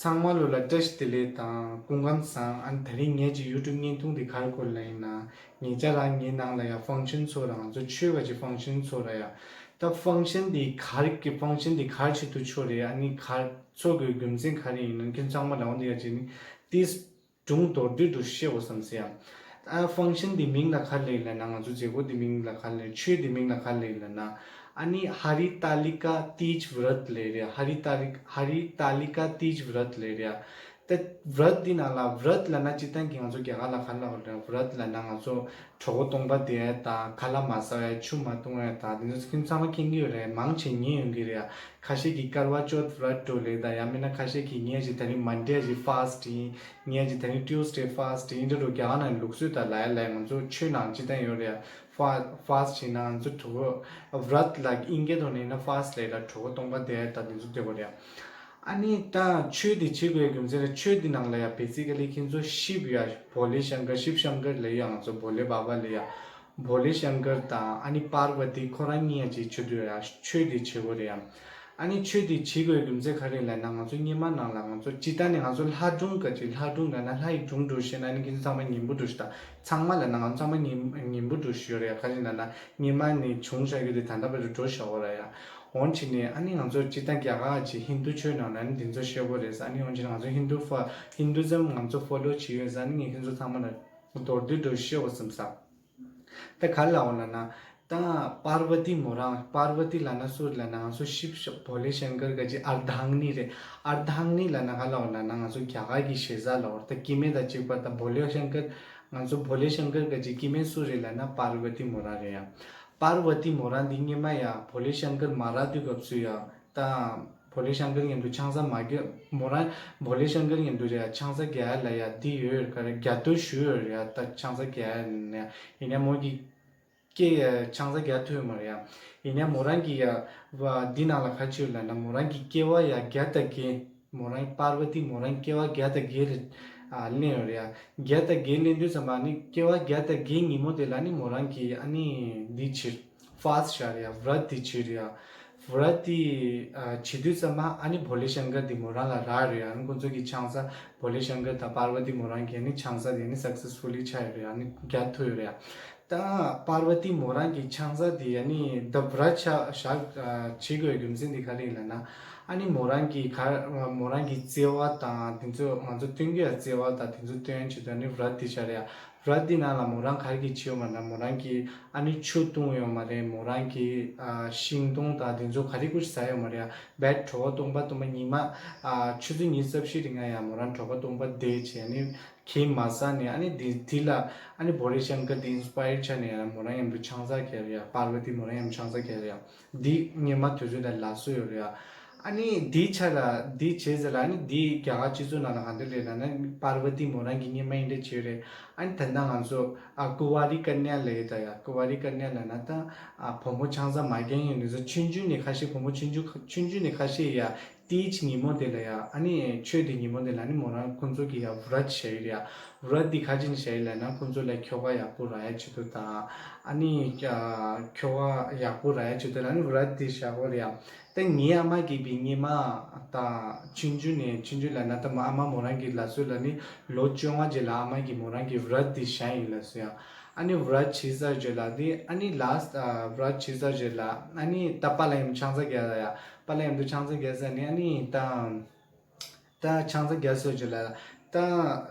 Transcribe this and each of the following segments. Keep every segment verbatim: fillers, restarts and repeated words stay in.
ཚང་མ་ལོ་ལ་བཀྲ་ཤིས་བདེ་ལེགས་དང་སྐུ་ཁམས་བཟང་། ཨ་ནི་དེ་རིང་ངས་ཀྱི་ཡུ་ཊུབ་བརྙན་ཐུང་འདི་ག་རེ་སྐོར་ལ་ཡིན་ན། ངེད་ཅག་རང་ངའི་ནང་ལ་ཡ་ཕང་ཤན་ཚོ་ར་ང་ཚོ་ཆོས་པ་ཀྱི་ཕང་ཤན་ཚོ་ར་ཡ། ད་ཕང་ཤན་འདི་ག་རེ་གི་ཕང་ཤན་འདི་ག་རེ་བྱེད་དུ་ཆོག་རེད། ཨ་ནི་ག་རེ་ཚོགས་དགོས་རྒྱུ་མཚན་ག་རེ་ཡིན་ན་ཁྱོད་ཚང་མ་ལ་འོང་འདི་ཡ་ཅིག་ནི་ཏིས་སྒྲུང་མདོར་བསྡུས་འདྲ་བཤད་དགོས་བསམ་སེ་ཡ། ཨ་ཕང་ཤན་འདི་མིང་ལ་ག་རེ་ལབ་ན། ང་ཚོ་མཛད་སྒོ་འདི་མིང་ལ་ག་རེ་ལབ། ཆོས་འདི་མིང་ལ་ག་རེ་ལབ་ན། ཨ་ནི་ཧ་རི་ཏཱ་ལི་ཀ་ཏིཇ་བྲད་ལབ་རེད། ཧ་རི་ཏཱ་ལི་ཧ་རི་ཏཱ་ལི་ཀ་ཏིཇ་བྲད་ལབ་རེད། ད་བྲད་འདི་ནང་ལ་བྲད་ལབ་ན་སྤྱིར་བཏང་གི་ང་ཚོ་རྒྱ་གར་ལ་ག་རེ་ལབ་རེད། བྲད་ལབ་ན་ང་ཚོ་གྲོད་ཁོག་སྟོང་པ་བསྡད་ཡ་དང་ཁ་ལག་མ་ཟ་ཡ་ཆུ་མ་འཐུང་ཡ་དང་དེ་ཚོ་ཁྱིམ་ཚང་མ་མཁྱེན་གྱི་ཡོད་རེད། མང་ཆེ་ཉན་ཡོང་གི་རེད། ཁ་ཤས་ཀྱིས་ཀར་བ་ཅོད་བྲད་འགྲོ་ལབ་དང་ཡང་མིན་ན་ཁ་ཤས་ཀྱིས་ངས་ཀྱི་ད་རིང་མན་ཌེ་ཀྱི་ཕཱ་སི་ཊི་ཡིན། ངས་ཀྱི་ད་རིང་ཊིའུ་སི་ཌེ་ཕཱ་སི་ཊི་ཡིན་འདྲ་འགྲོ། རྒྱ་གར་ནང་ལུགས་སྲོལ་དང་ལ་ཡ་ལ་ཡ་ང་ཚོ་ཆོས་ནང་སྤྱིར་བཏང་ཡོད་རེད། ཕཱ་ཕཱ་སི་ཊི་བྱས་ན་ང་ཚོ་གྲོད་ཁོག་བྲད་ལ་ཨིན་སྐད་ཐོག་ནས་ཡིན་ན་ཕཱ་སི་ཊི་ལབ་ལ་གྲོད་ཁོག་སྟོང་པ་བསྡད་ཡ་ད་དེ་ཚོ་བསྡད་དགོས་རེད། ཨ་ནི་ད་ཆོས་འདི་བྱེད་དགོས་རྒྱུ་མཚན་ལ་ཆོས་འདི་ནང་ལ་ཡ་བེ་སི་ཀ་ལི་ཁྱེད་ཚོ་ཤིབ་ཡ་བྷོ་ལེ་ཤང་ཀར་ཤིབ་ཤང་ཀར་ལབ་ཡ་ང་ཚོ་བྷོ་ལེ་བྷ་བྷ་ལབ་ཡ། བྷོ་ལེ་ཤང་ཀར་དང་ཨ་ནི་པར་བ་ཏི་ཁོ་རང་གཉིས་ཡ་ཅིག་བྱེད་དུས་ཡ་ཆོས་འདི་བྱེད་དགོས་རེད་ཡ། ཨ་ནི་ཆོས་འདི་བྱེད་དགོས་རྒྱུ་མཚན་ག་རེ་ལབ་ན་ང་ཚོ་སྔོན་མ་ནང་ལ་ང་ཚོ་སྤྱིར་བཏང་ནས་ང་ཚོ་ལྷ་སྒྲུང་ག་ཅིག་ལྷ་སྒྲུང་ལབ་ན་ལྷ་ཡི་སྒྲུང་འདྲ་བཤད་ན་ཨ་ནི་ཁྱེད་ཚོ་ཚང་མ་ཉན་པོ་འདྲ་ཞིག་དང་ཚང་མ་ལབ་ན་ང་ཚོ་ཚང་མ་ཉན་ཉན་པོ་འདྲ་ཞིག་ཡོད་རེད་ཡ། ག་རེ་ལབ་ན་སྔོན་མ་ནས་བྱུང་བཞག་རྒྱུ་དེ་ད་ལྟ་བར་དུ་འགྲོ་བཞག་ཡོད་རེད་ཡ། འོན་ཕྱིན་ནས་ཨ་ནི་ང་ཚོ་སྤྱིར་བཏང་རྒྱ་གར་གྱི་ཧིན་དུ་ཆོས་ནང་ལ་ནི་འདི་ཚོ་བཤད་དགོས་རེད་ཟེར། ཨ་ནི་འོན་ཕྱིན་ང་ཚོ་ཧིན་དུ་ཧིན་དུ་ཛམ་ང་ཚོ་ཕོ་ལོ་བྱེད་ཡོད་ཟེར། ཨ་ནི་ངས་ཁྱེད་ཚོ་ཚང་མ་ལ་མདོར་བསྡུས་འདྲ་བཤད་དགོས་བསམ་ས། ད་ག་རེ་ལབ་ཡོད་ལབ་ན། ད་པར་བ་ཏི་མོ་རང་པར་བ་ཏི་ལབ་ན་སུ་རེད་ལབ་ན་ང་ཚོ་ཤིབ་ཤ་བྷོ་ལེ་ཤང་ཀར་ག་ཅིག་ཨར་དྷང་ནི་རེད། ཨར་དྷང་ནི་ལབ་ན་ག་རེ་ལབ་ཡོད་ལབ་ན་ང་ཚོ་རྒྱ་གར་གྱི་ཞེ་ས་ལབ་ཡོད་རེད། ད་སྐྱེ་དམན་དང་གཅིག་པ་ད་བྷོ་ལེ་ཤང་ཀར་ང་ཚོ་བྷོ་ལེ་ཤང་ཀར་ག་ཅིག་སྐྱེ་དམན་སུ་རེད་ལབ་ན་པར་བ་ཏི་མོ་རང་རེད་ཡ། པར་བ་ཏི་མོ་རང་འདི་སྔོན་མ་ཡ་བྷོ་ལེ་ཤང་ཀར་མ་རག་དུས་སྐབས་སུ་ཡ། ད་བྷོ་ལེ་ཤང་ཀར་མཉམ་དུ་ཆང་ས་མ་རྒྱག་མོ་རང་བྷོ་ལེ་ཤང་ཀར་མཉམ་དུ་རེད་ཡ། ཆང་ས་རྒྱག་ཡ་ལ་ཡ་འདི་ཡོད་ག་རེ་རྒྱ་ཐོ་ཞུ་ཡོད་རེད་ཡ། ད་ཆང་ས་རྒྱག་ཡ་ནས་ཡིན་ཡ་མོ་གི་སྐེ་ཡ་ཆང་ས་རྒྱག་ཐུབ་ཡོད་མ་རེད་ཡ། ཡིན་ཡ་མོ་རང་གི་ཡ་བ་འདི་ནང་ལ་ག་ཅི་ཡོད་ལབ་ན་མོ་རང་གི་སྐེ་བ་ཡ་བརྒྱ་དང་བརྒྱད། མོ་རང་པར་བ་ཏི་མོ་རང་སྐེ་བ་བརྒྱ་དང་བརྒྱད་ལ་ཨ་ལེན་ཡོད་རེད་ཡ། བརྒྱ་དང་བརྒྱད་ལེན་དུས་ཙམ་པ་ནི་སྐེ་བ་བརྒྱ་དང་བརྒྱད་ཉིན་མོ་དེ་ལ་ནི་མོ་རང་གི་ཨ་ནི་འདི་བྱེད། ཕཱ་སི་ཊི་བྱས་རེད་ཡ། བྲད་དེ་བྱས་རེད་ཡ། བྲད་དེ་ཨ་བྱེད་དུས་ཙམ་པ་ཨ་ནི་བྷོ་ལེ་ཤང་ཀར་དེ་མོ་རང་ལ་རག་རེད་ཡ། ཨ་ནི་ཁོང་ཚོ་གི་ཆང་ས་བྷོ་ལེ་ཤང་ཀར་དང་པར་བ་ཏི་མོ་རང་གི་ཨ་ནི་ཆང་ས་དེ་ནི་སག་སེ་སི་ཕུ་ལི་ཆགས་ཡོད་རེད་ཡ། ཨ་ནི་རྒྱག་ཐུབ་ཡོད་རེད་ཡ། ད་པར་བ་ཏི་མོ་རང་གི་ཆང་ས་དེ་ཨ་ནི་ད་བྲད་ཆ་བཞག་ཨ་བྱེད་དགོས་རྒྱུ་མཚན་དེ་ག་རེ་ཡིན་ལབ་ན། ཨ་ནི་མོ་རང་གི་ག་མོ་རང་གི་བརྩེ་བ་དང་དེ་ཚོ་ང་ཚོ་སྟོན་གྱི་ཡ་བརྩེ་བ་དང་དེ་ཚོ་སྟོན་ཆེད་དུ་ཨ་ནི་བྲད་དེ་བྱས་རེད་ཡ། བྲད་དེ་ནང་ལ་མོ་རང་ག་རེ་གི་བྱེད་ཡོད་མ་རེད། མོ་རང་གི་ཨ་ནི་ཆུ་བཏུང་ཡོད་མ་རེད། མོ་རང་གི་ཨ་ཤིང་སྡོང་དང་དེ་ཚོ་ག་རེ་ཀུ་ཟ་ཡོད་མ་རེད། བད་གྲོད་ཁོག་སྟོང་པ་སྟོང་པ་ཉི་མ་ཨ་ཆུ་ཚོད་ཉི་ཤུ་རྩ་བཞི་རིང་ང་ཡ་མོ་རང་གྲོད་ཁོག་སྟོང་པ་བསྡད་བྱས་ཨ་ནི་གད་མ་ཟ་ནས་ཨ་ནི་དེ་དེ་ལ་ཨ་ནི་བྷོ་ལེ་ཤང་ཀར་དེ་ཨིན་སི་པ་ཡར་ཆགས་ནས་ཡ་མོ་རང་མཉམ་དུ་ཆང་ས་བརྒྱབ་ཡ། པར་བ་ཏི་མོ་རང་མཉམ་ཆང་ས་བརྒྱབ་ཡ། འདི་སྔོན་མ་དུས་ཚོད་དང་ལགས་སོ་ཡོད་རེད་ཡ། ཨ་ནི་འདི་ཆ་ལ་འདི་བྱས་ཟེར་ལ་ཨ་ནི་འདི་རྒྱ་གར་སྤྱི་ཚོགས་ནང་ལ་གང་འདྲ་རེད་ལབ་ན་པར་བ་ཏི་མོ་རང་གི་སྔོན་མ་ཡིན་འདྲ་བྱས་རེད། ཨ་ནི་ད་ལྟ་ང་ཚོ་ཨ་ཀུ་ཝ་རི་ཀ་ནྱ་ལབ་ཡོད་ད་ཡ། ཀུ་ཝ་རི་ཀ་ནྱ་ལབ་ན་ད་ཨ་བུ་མོ་ཆང་ས་མ་རྒྱག་མཁན་ཡོད་ནི་ཚོ་ཆུང་ཆུང་ནས་ཁ་ཤས་བུ་མོ་ཆུང་ཆུང་ཆུང་ཆུང་ནས་ཁ་ཤས་ཡ་ཏིས་ཉིན་མོ་དེ་ལ་ཡ་ཨ་ནི་ཆོས་དེ་ཉིན་མོ་དེ་ལ་ཨ་ནི་མོ་རང་ཁོང་ཚོ་གི་ཡ་བྲད་བྱས་ཡོད་རེད་ཡ། བྲད་དེ་ག་ཅི་ནས་བྱས་ཡོད་ལབ་ན་ཁོང་ཚོ་ལ་ཁྱོ་ག་ཡག་པོ་རག་ཡ་ཆེད་དུ་དང་ཨ་ནི་ཁྱོ་ག་ཡག་པོ་རག་ཡ་ཆེད་དུ་ལ་ཨ་ནི་བྲད་དེ་བཞག་གོ་རེད་ཡ། ད་ངའི་ཨ་མ་གིས་བི་སྔོན་མ་ད་ཆུང་ཆུང་ནས་ཆུང་ཆུང་ལབ་ན་ད་མ་ཨ་མ་མོ་རང་གི་ལགས་སོ་ལ་ནི་ལོ་བཅོ་ལྔ་རྗེས་ལ་ཨ་མ་གིས་མོ་རང་གི་བྲད་དེ་བཞག་ཡིན་ལགས་སོ་ཡ། ཨ་ནི་བྲད་བྱས་ཚར་རྗེས་ལ་དེ་ཨ་ནི་ལཱསི་ཊི་བྲད་བྱས་ཚར་རྗེས་ལ་ཨ་ནི་ད་པཱ་ལགས་མཉམ་ཆང་ས་རྒྱག་ཡ། པཱ་ལགས་མཉམ་དུ་ཆང་ས་རྒྱག་ས་ནི་ཨ་ནི་ད་ད་ཆང་ས་རྒྱག་ཚར་རྗེས་ལ་ད་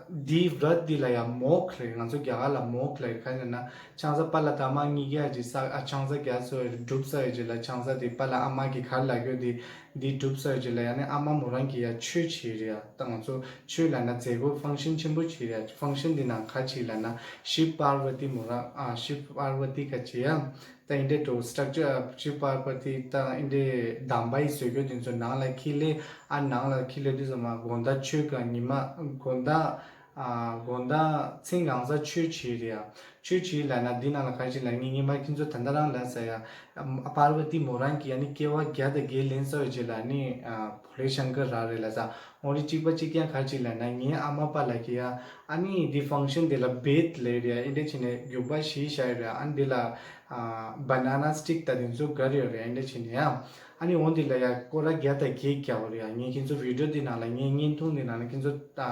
དེ་བྲད་དེ་ལ་ཡ་མོག་ལབ་ང་ཚོ་རྒྱ་གར་ལ་མོག་ལབ་ག་རེ་ལབ་ན་ཆང་ས་པཱ་ལགས་དང་ཨ་མ་གཉིས་ཀ་ཅིག་ས་ཨ་ཆང་ས་རྒྱག་ཚར་གྲུབ་ཚར་རྗེས་ལ་ཆང་ས་དེ་པཱ་ལགས་ཨ་མ་གིས་ག་རེ་ལབ་ཀྱི་ཡོད་དེ། འདི་གྲུབ་ཚར་རྗེས་ལ་ཡ་ནི་ཨ་མ་མོ་རང་གིས་ཡ་ཆོས་བྱས་རེད་ཡ། ད་ང་ཚོ་ཆོས་ལབ་ན་མཛད་སྒོ་ཕང་ཤན་ཆེན་པོ་བྱས་རེད་ཡ། ཕང་ཤན་འདི་ནང་ག་བྱས་ལབ་ན་ཤིབ་པར་བ་ཏི་མོ་རང་ཨ་ཤིབ་པར་བ་ཏི་ག་བྱས་ཡ། ད་ཨིན་འདྲའི་འགྲོ་སི་ཊག་ཅར་ཤིབ་པར་བ་ཏི་ད་ཨིན་འདྲའི་གདམས་པ་ཡི་བཟོ་བཀོད་དེ་ཚོ་ནང་ལ་འཁྱེར་ལེ་ཨ་ནང་ལ་འཁྱེར་ལེ་དུས་ཙམ་མ་དགོང་དག་ཆོས་ག་ཉི་མ་དགོང་དག་ཨ་དགོང་དག་མཚན་གང་ས་ཆོས་བྱས་རེད་ཡ། ཆོས་བྱས་ལབ་ན་འདི་ནང་ལ་ག་བྱས་ལབ་ངས་ངས་མ་ཁྱེད་ཚོ་ད་ལྟ་རང་ལབ་ས་ཡ། ཨ་པར་བ་ཏི་མོ་རང་གིས་ཨ་ནི་སྐྱེ་བ་བརྒྱ་དང་བརྒྱད་ལེན་ཚར་བའི་རྗེས་ལ་ཨ་ནི་ཨ་བྷོ་ལེ་ཤང་ཀར་རག་རེད་ལབ་ས། འོ་རེད་གཅིག་པ་གཅིག་རྐྱང་ག་རེ་བྱས་ལབ་ན་ངའི་ཨ་མ་པཱ་ལགས་ཀྱིས་ཡ་ཨ་ནི་འདི་ཕང་ཤན་དེ་ལ་བེད་ལབ་རེད་ཡ། ཨིན་འདྲ་བྱས་ནས་རྒྱུག་པ་བཞི་བཞག་ཡོད་རེད་ཡ། ཨ་ནི་འདི་ལ་ཨ་བ་ན་ན་སི་ཊིག་ད་དེ་ཚོ་བསྒར་ཡོད་རེད་ཡ། ཨིན་འདྲ་བྱས་ནས་ཡ། ཨ་ནི་འོ་འདི་ལ་ཡ་སྐོར་ར་བརྒྱ་དང་བརྒྱད་རྒྱག་གི་རེད་ཡ། ངས་ཁྱེད་ཚོ་བི་ཌིའོ་འདི་ནང་ལ་ངའི་བརྙན་ཐུང་འདི་ནང་ལ་ཁྱེད་ཚོ་ད་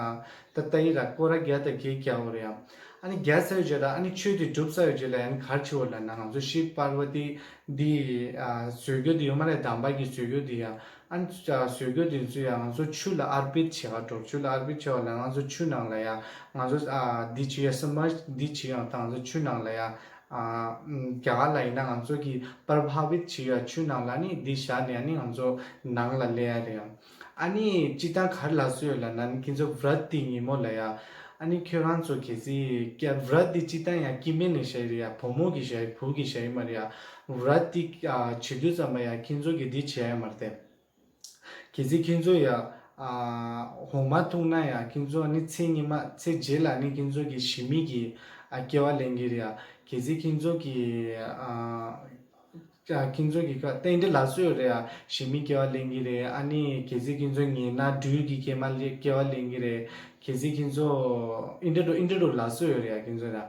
ད་ལྟ་ཡི་ར་སྐོར་ར་བརྒྱ་དང་བརྒྱད་རྒྱག་གི་རེད་ཡ། ཨ་ནི་རྒྱག་ཚར་བའི་རྗེས་ལ་ཨ་ནི་ཆོས་འདི་གྲུབ་ཚར་བའི་རྗེས་ལ་ཨ་ནི་ག་རེ་བྱེད་དགོས་ལབ་ན། ང་ཚོ་ཤིབ་པར་བ་ཏི་འདི་ཨ་བཟོ་རྒྱུ་འདི་ཡོད་མ་རེད། དམ་པ་གི་བཟོ་རྒྱུ་འདི་ཡ། ཨ་ནི་ཨ་བཟོ་རྒྱུ་འདི་ཚོ་ཡ་ང་ཚོ་ཆུ་ལ་ཨར་པིད་བྱེད་ག་འགྲོ། ཆུ་ལ་ཨར་པིད་བྱེད་པ་ལ་ང་ཚོ་ཆུ་ནང་ལ་ཡ་ང་ཚོ་ཨ་འདི་བྱེད་ཡ་སི་མར་ཇི་འདི་བྱེད་ཡ་དང་ང་ཚོ་ཆུ་ནང་ལ་ཡ། ཨ་རྒྱ་གར་ལ་ཡིན་ན་ང་ཚོ་གི་པར་བྷ་བིད་བྱེད་ཡ་ཆུ་ནང་ལ་ནི་འདི་བཞག་ནས་ཨ་ནི་ང་ཚོ་ནང་ལ་སླེབས་ཡ་རེད་ཡ། ཨ་ནི་སྤྱིར་བཏང་ག་རེ་ལབ་སྲོལ་ཡོད་ལབ་ན་ནི་ཁྱེད་ཚོ་བྲད་དེ་ཉིན་མོ་ལ་ཡ། ཨ་ནི་ཁྱོད་རང་ཚོ་གལ་སྲིད་ཀྱ་བྲད་དེ་སྤྱིར་བཏང་ཡ་སྐྱེ་དམན་ནས་བཞག་ཡི་རེད་ཡ། བུ་མོ་གི་བཞག་ཡི་བུ་གི་བཞག་ཡི་མ་རེད་ཡ། བྲད་དེ་ཨ་བྱེད་དུས་ཙམ་པ་ཡ་ཁྱེད་ཚོ་གི་འདི་བྱེད་ཡ་མ་རེད་དེ། གལ་སྲིད་ཁྱེད་ཚོ་ཡ་ཨ་འོ་མ་འཐུང་ན་ཡ་ཁྱེད་ཚོ་ནི་ཚེ་ཉི་མ་ཚེ་རྗེས་ལ་ནི་ཁྱེད་ཚོ་གི་ཞི་མི་གི་ཨ་སྐྱེ་བ་ལེན་གི་རེད་ཡ། གལ་སྲིད་ཁྱེད་ཚོ་གི་ཨ་ཨ་ཁྱེད་ཚོ་གི་ཁ་ཏན་ཏན་ལབ་སྲོལ་ཡོད་རེད་ཡ། ཞི་མི་སྐྱེ་བ་ལེན་གི་རེད། ཨ་ནི་གལ་སྲིད་ཁྱེད་ཚོ་ངན་ན་སྦྲུལ་གི་སྐྱེ་མ་ལེ་སྐྱེ་བ་ལེན་གི་རེད། གལ་སྲིད་ཁྱེད་ཚོ་ཨིན་དྲ་འགྲོ་ཨིན་དྲ་འགྲོ་ལབ་སྲོལ་ཡོད་རེད་ཡ་ཁྱེད་ཚོ་ཡ།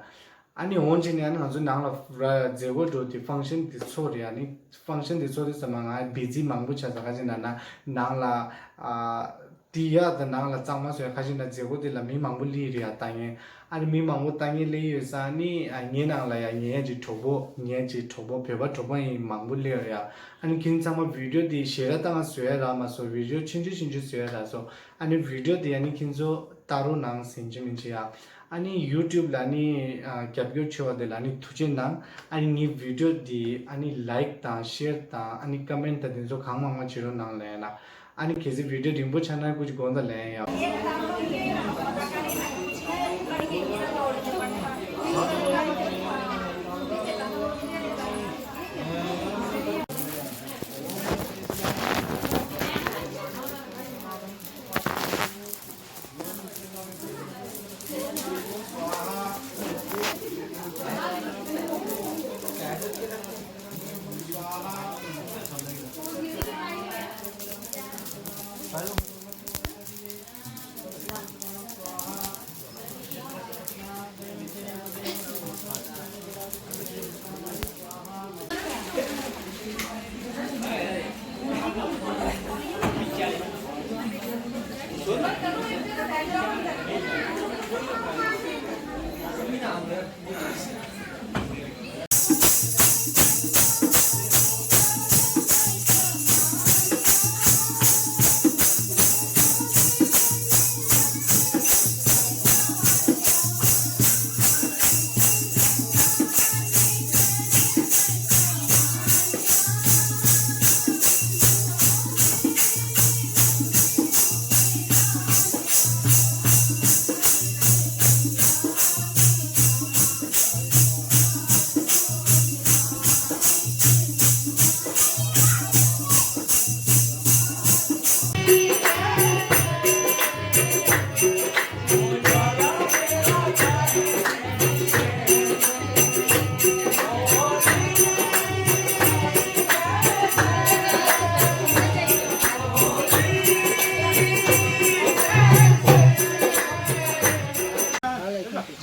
ཨ་ནི་འོང་བྱས་ནས་ཨ་ནི་ང་ཚོ་ནང་ལ་ར་མཛད་སྒོ་འགྲོ་དུས་ཕང་ཤན་དེ་ཚོགས་རེད། ཨ་ནི་ཕང་ཤན་དེ་ཚོགས་དུས་ཙམ་པ་ང་བི་ཛི་མང་པོ་ཆགས་ཚར། ཁ་ཅིག་ན་ན་ནང་ལ་ཨ་དེ་ཡ་ད་ནང་ལ་གཙང་མ་བཟོས། ཁ་ཅིག་ན་མཛད་སྒོ་དེ་ལ་མི་མང་པོ་སླེབས་རེད་ཡ་ལྟ་མཁན། ཨ་ནི་མི་མང་པོ་ལྟ་མཁན་སླེབས་ཡོད་ས་ཨ་ནི་ཨ་ངའི་ནང་ལ་ཡ་ངའི་ཅིག་གྲོགས་པོ་ངའི་ཅིག་གྲོགས་པོ་བོད་པ་གྲོགས་པོ་ཡིན་མང་པོ་སླེབས་རེད་ཡ། ཨ་ནི་ཁྱེད་ཚང་མ་བི་ཌིའོ་དེ་ཞེ་དྲག་ད་ང་བཟོ་ཡ་རག་མ་སོང་། བི་ཌིའོ་ཆུང་ཆུང་ཆུང་ཆུང་བཟོ་ཡ་རག་སོང་། ཨ་ནི་བི་ཌིའོ་དེ་ཨ་ནི་ཁྱེད་ཚོ་ལྟ་རོགས་གནང་ཟིན་ཅི་མིན་ཅི་ཡ། ཨ་ནི་ཡུ་ཊུབ་ལ་ནི་ཨ་རྒྱབ་སྐྱོར་བྱེད་པ་དེ་ལ་ནི་ཐུགས་རྗེ་གནང་། ཨ་ནི་ངའི་བི་ཌིའོ་འདི་ཨ་ནི་ལའིཀ་དང་ཤེར་དང་ཨ་ནི་ཀོ་མེན་ཊི་དང་དེ་ཚོ་གང་མང་མང་བྱེད་རོགས་གནང་ལབ་ཡིན་ན། ཨ་ནི་གལ་སྲིད་བི་ཌིའོ་རིང་པོ་ཆགས་ན་སྐུ་མཁྱེན་དགོངས་དག་ལན་ཡང་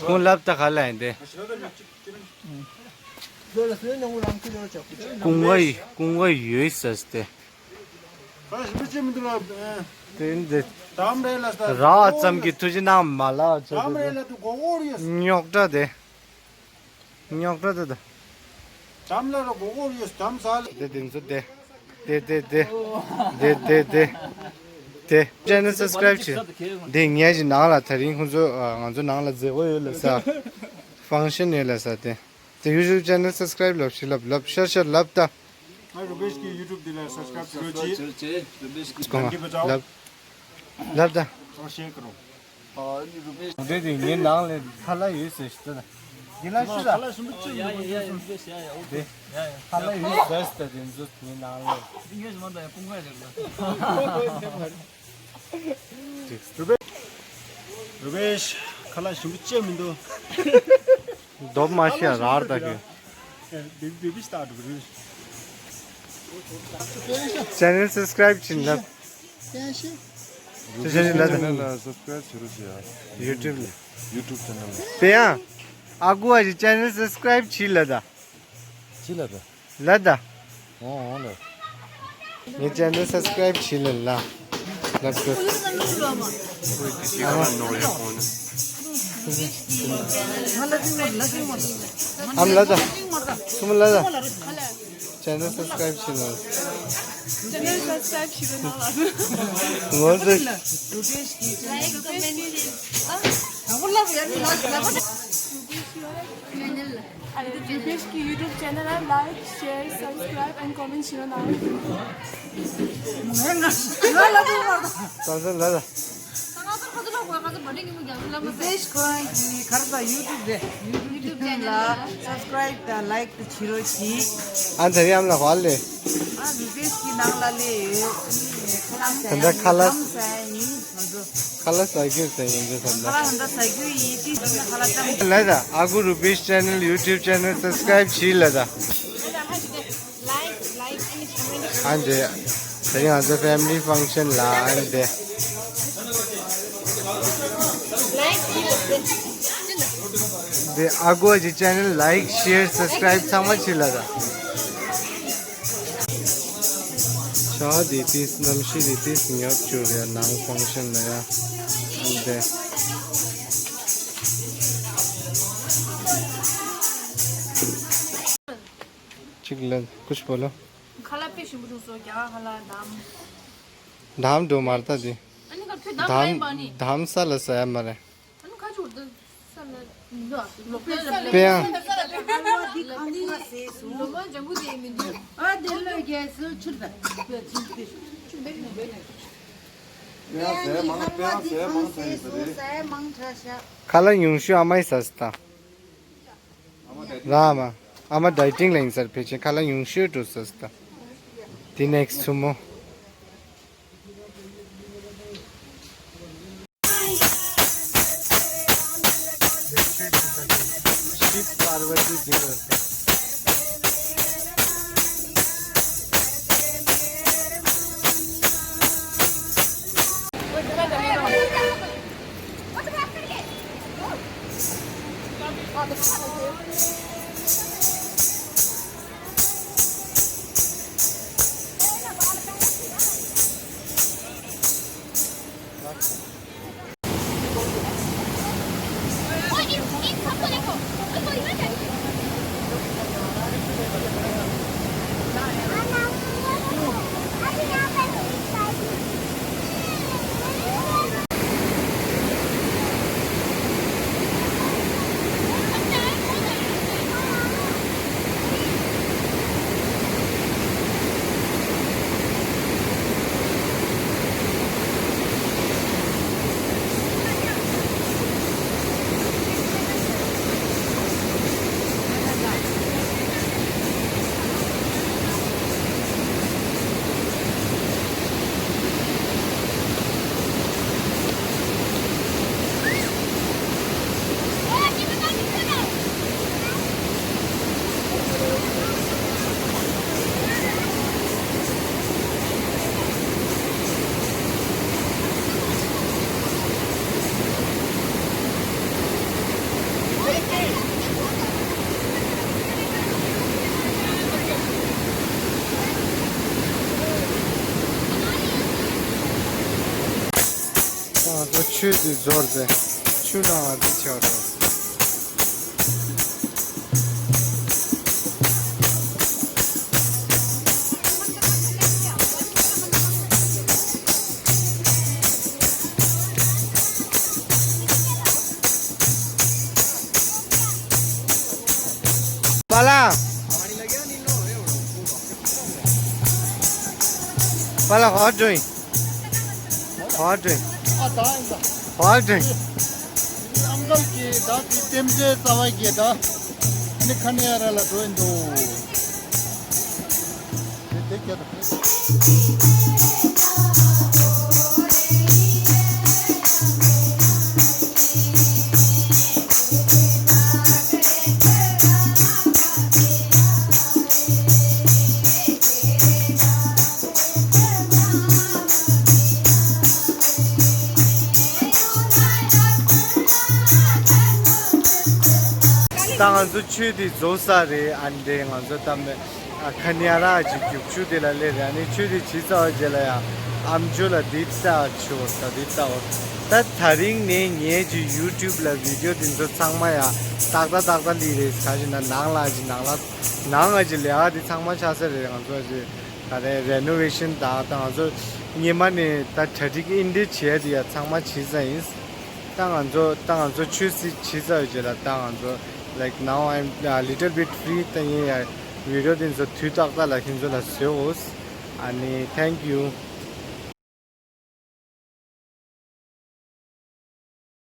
ཁོང་ལབ་ད་ག་ལ་ཡིན་ཏེ། ཀུང་ཝེ་ཀུང་ཝེ་ཡོད་ས་སྟེ། དེ་འདི་ར་ཙམ་གྱི་ཐུགས་རྗེ་གནང་མ་ལ་ཆོག་གི་རྙོག་དྲ་དེ། རྙོག་དྲ་དེ་དེ། དེ་དེ་ཚོ་དེ། དེ་དེ་དེ། དེ་དེ་དེ། དེ་ཅེ་ནལ་སབ་སི་ཀ་རའིབ་བྱེད། དེ་ངས་ཀྱི་ནང་ལ་དེ་རིང་ཁོང་ཚོ་ང་ཚོ་ནང་ལ་མཛད་སྒོ་ཡོད་ལ་ས། ཕང་ཤན་ཡོད་ལ་ས་དེ། དེ་ཡུ་ཊུབ་ཅེ་ནལ་སབ་སི་ཀ་རའིབ་ལབ་ཤི་ལབ་ལབ་ཤར་ཤར་ལབ་ད། ང་རུ་བེཤ་གི་ཡུ་ཊུབ་དེ་ལ་སབ་སི་ཀ་རའིབ་བྱེད་རོགས་གྱིས། རུ་བེཤ་གི་ལབ་ལབ་ད། ཨོ་ཤེར་ཀ་རོ། ཨ་ནི་རུ་བེཤ། དེ་དེ་ངའི་ནང་ལ་ཁ་ལག་ཡོད་ཟེར་ཤི་ད། དེ་ལ་ཤི་ད། ཁ་ལག་ཞིམ་པོ་ཅིག་ཡོད་པ་དེ་སོང་། དེ་ཁ་ལག་ཡོད་ཟེར་ད་དེ་ཚོ་ངའི་ནང་ལ། དེ་ངས་ཞིམ་མ་ད་ཡང་ཀུང་ཀ་རེད་ལ། རུ་བེཤ། རུ་བེཤ། ཁ་ལག་ཞིམ་པོ་ཅིག་མི་འདུག། རྡོབ་མ་ཤེས་ར་ར་ད་གི། ཅེ་ནལ་སབ་སི་ཀ་རའིབ་བྱིན་ལབ། ཅེ་ནལ་ལ་སབ་སི་ཀ་རའིབ་བྱེད་རོགས་བྱེད་ཡ། ཡུ་ཊུབ་ལ། ཡུ་ཊུབ་ཅེ་ནལ་ལ། པེ་ཡང་། ཨ་ཁུ་བ་ཞིག་ཅེ་ནལ་སབ་སི་ཀ་རའིབ་བྱིན་ལ་ད། བྱིན་ལ་ད། ལ་ད། འོང་འོང་ལ། ངའི་ཅེ་ནལ་སབ་སི་ཀ་རའིབ་བྱེད་ལེ་ལ། ལབ་དགོས། ཨམ་ལ་ད། སུམ་ལ་ད། ཅེ་ནལ་སབ་སི་ཀ་རའིབ་བྱེད་ལེ། ཅེ་ནལ་སབ་སི་ཀ་རའིབ་བྱེད་ལེ་ལ། ངོ་ཚ། Rupesh ki YouTube channel la like, share, subscribe and comment share na. Rupesh Khurana ki khar da YouTube de, YouTube channel la subscribe da like da chiro chi. An thari am la hol le. Ah, Rupesh ki nang la le. Tanda khalas. Khalas ཨ་གུ་ཟེར་ཡིན་གྱི་ཟེར་ན། ཁ་ལག་ཧན་ད་ཟ་རྒྱུ་ཡིན་དེ་དེ་ནི་ཁ་ལག་ཙམ། ལ་ད་ཨ་གུ་རུ་པིས་ཅེ་ནལ་ཡུ་ཊུབ་ཅེ་ནལ་སབ་སི་ཀ་རའིབ་བྱིས་ལ་ད། ཨ་འདྲེ། དེ་རིང་ང་ཚོ་ཕེ་མི་ལི་ཕང་ཤན་ལ་ཨ་འདྲེ། དེ་ཨ་གུ་གི་ཅེ་ནལ་ལའིག་ཤེར་སབ་སི་ཀ་རའིབ་ཚང་མ་བྱིས་ལ་ད། ཤ་དེ་ཏིས་གནམ་གཤིས་དེ་ཏིས་ཉག་བཅུག་རེད་ནང་ཕང་ཤན་ལ་ཡ། འདི། གཅིག་ལ་ཀུཤ་བོ་ལོ། ཁ་ལག་དཔེ་ཞིམ་པོ་འདུག་སོ་རྒྱ་གར་ཁ་ལག་དམ། དམ་འགྲོ་མར་ལྟ་དེ། ཨ་ནི་ཁ་ཁྱོད་དམ་ལ་ཡིན་པ་ནི། དམ་ས་ལ་ཟ་ཡ་མ་རེད། ཨ་ནི་ཁ་ཆུ་དེ་ས་ལ་འདུག་ལོ་པེ་ས་ལ་པེ་ཡང་། ལོ་མ་ལྗང་གུ་དེ་མི་འདུག་ཨ་དེ་ལོ་རྒྱལ་སུ་ཆུར་ད་པེ་ཆུ་དེ་ཆུ་བེ་ནི་བེ་ནི། པེ་ཡང་ཟས་མང་པེ་ཡང་ཟས་མང་ཚ་ཡིན་ས་རེད། ཟས་མང་དྲགས་ཤག་ཁ་ལག་ཉུང་ཤོས་ཨ་མའི་ཟས་ད། ར་མ། ཨ་མ་ཌའི་ཊིང་ལ་ཡིན་ས་རེད་ཕལ་ཆེར་ཁ་ལག་ཉུང་ཤོས་འགྲོ་ས་ད། དེ་ནེག་སི་ཊི་སུ་མོ། ཤིབ་པར་བ་ཏི་ཇི་ནར། ང་ཚོ་ཆུ་འདི་འབྱོར་ཏེ་ཆུ་ནང་ང་འདི་ཆགས་རེད། པ་ལགས། པ་ལགས། How are you doing? How are you doing? How are you doing? ཨང་ཀལ་གྱིས་ད་དེ་རྟེན་འབྲེལ་རྩ་བ་གིས་ད་ནི་ཁ་ནས་ར་ལ་འགྲོ་ཡིན་འདུག་དེ་དེ་སྐད་དུ། ད་ང་ཚོ་ཆུ་དེ་རྫོགས་ས་རེད། ཨ་འདྲེ་ང་ཚོ་ད་མེད། ཨ་ཁ་ཉ་ར་ཅིག་རྒྱུག་ཆུ་དེ་ལ་སླེབས་རེད། ཨ་ནི་ཆུ་དེ་བྱི་ཚར་བ་རྗེས་ལ་ཡ་ཨམ་ཅོག་ལ་འདི་ལྟ་ཆུ་བོར་ད་འདི་ལྟ་བོར། ད་ད་རིང་ནས་ངས་ཅིག་ཡུ་ཊུབ་ལ་བི་ཌི་ཡོ་འདི་ཚོ་ཚང་མ་ཡ་ཏག་ཏག་ཏག་ཏག་ལི་རེད། ཁ་ཅིག་ན་ནང་ལ་ཅིག་ནང་ལ་ནང་ང་ཅིག་ལས་ཀ་འདི་ཚང་མ་ཆགས་ས་རེད། ང་ཚོ་ཅིག་ད་རེ་རེ་ནོ་ཝེ་ཤན་ད་ད་ང་ཚོ་ཉི་མ་ནས་ད་གྲ་སྒྲིག་ཨིན་འདི་བྱས་དེ་ཡ་ཚང་མ་བྱི་ས་ཡིན། ད་ང་ཚོ་ད་ང་ཚོ་ཆོས་སྲིད་བྱི་ས་ཡོད་ཅེ་ལ་ད་ང་ཚོ་like now I'm a little bit free. ད་ཡིན་ཡ་བི་ཌི་ཡོ་འདི་ཚོ་དུས་ཏག་ཏག་ལ་ཁྱེད་ཚོ་ལ་བཟོས་འོ། ཨ་ནི་thank you.